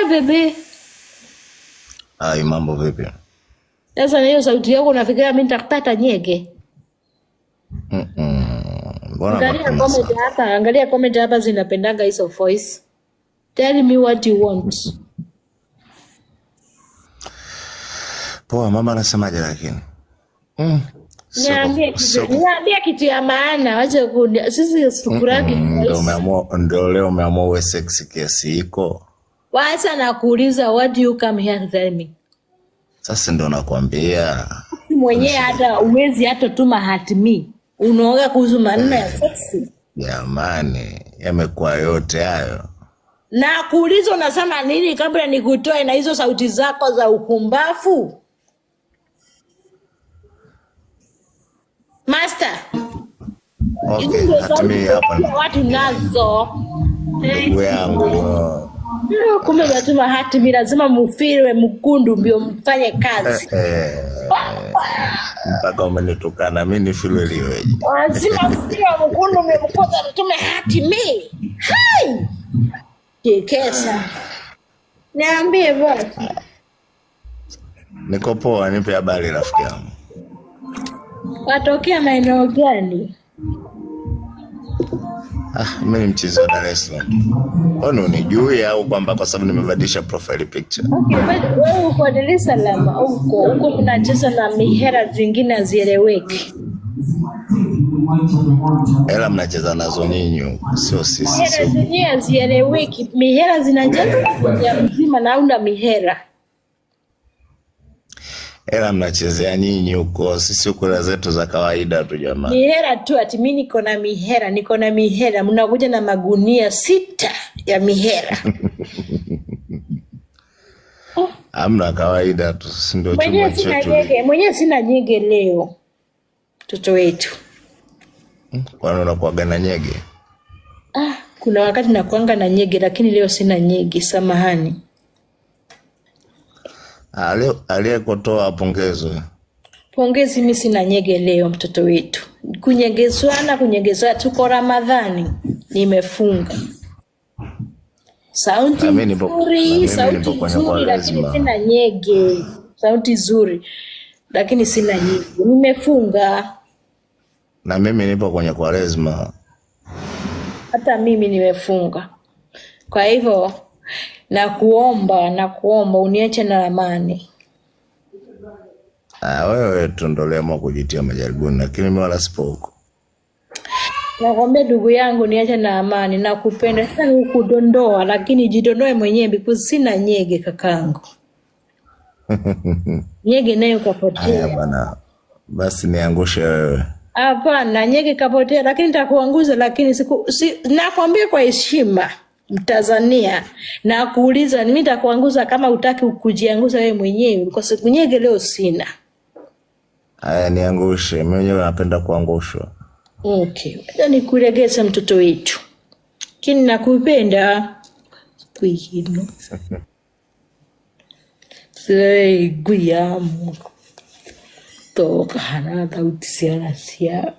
Hi baby. Hai, mambo vipi? Sasa na hiyo sauti yako unafikiria mimi nitakupata nyege? Mbona Angalia mapema comment sana? hapa, angalia comment hapa zinapendanga hizo voice. Tell me what you want. Poa, mama anasemaje lakini? Niambie kitu, niambie kitu ya maana, wacha kuni. Sisi sikuraki Ndio voice. umeamua, ndio leo umeamua uwe sexy kiasi hiko. Wacha nakuuliza, what do you come here to tell me? Sasa ndio nakwambia. Mwenyewe hata uwezi hata tuma hat me. Unaongea kuhusu maneno ya sexy. Jamani, yamekuwa yote hayo. Na kuuliza unasema nini kabla nikutoe na hizo sauti zako za ukumbafu? Master, hizo Okay, ndio sauti hatumii hapa za watu nazo. ndugu yangu. Kumbe unatuma hati mi, lazima mufirwe mkundu ndio mfanye kazi. Mpaka umenitukana mimi nifilwe liweje? Lazima mufirwe mkundu ndio mkoza mtume hati mi. Hai! Kekesa. Niambie bwana. Niko poa, nipe habari rafiki yangu. Watokea maeneo gani? Ah, mimi ni mchizi wa Dar es Salaam. Kwani unijui au kwamba kwa sababu nimebadilisha profile picture? Okay, but wewe uko Dar es Salaam huko huko mnacheza na mihera zingine hazieleweki. Hela mnacheza nazo nyinyi huko, sio sisi, Mihera sio zenyewe hazieleweki. Mihera zinacheza ya mzima na una mihera. hela mnachezea nyinyi huko, sisi huko hela zetu za kawaida tu jamani. Mihera tu ati mimi niko na mihera, niko na mihera. Mnakuja na magunia 6 ya mihera. Hamna, kawaida tu, si ndio Mwenyewe chumba sina chetu. nyege, mwenyewe sina nyege leo. Mtoto wetu. Kwani unakuwaga na nyege? Ah, kuna wakati nakuanga na nyege lakini leo sina nyege, samahani. Aliyekutoa apongezwe. Pongezi, mimi sina nyege leo mtoto wetu. Kunyegezwana, kunyegezwana, tuko Ramadhani. Nimefunga. Sauti Na mimi nipo, na nzuri, mimi sauti nipo kwenye nzuri lakini Kwaresma. sina nyege. Sauti nzuri lakini sina nyege. Nimefunga. Na mimi nipo kwenye Kwaresma. Hata mimi nimefunga. Kwa hivyo nakuomba uniache na amani. Ah, wewe tu ndio uliamua kujitia majaribuni, lakini mimi wala sipo huko. Nakwambia ndugu yangu niache na amani, nakupenda sana kukudondoa, lakini jidondoe mwenyewe because sina nyege kakangu. Nyege nayo Haya kapotea. bana, basi niangushe wewe. Hapana, nyege kapotea, lakini nitakuanguza, lakini siku si, nakwambia kwa heshima Mtanzania, na kuuliza mimi nitakuanguza kama utaki kujianguza wewe mwenyewe, kwa sababu nyege leo sina. Haya, niangushe. Mimi mwenyewe napenda kuangushwa. Okay, wacha nikulegeze mtoto wetu. Lakini nakupenda. Kwihino. Guyamu. Toka hana sauti cia.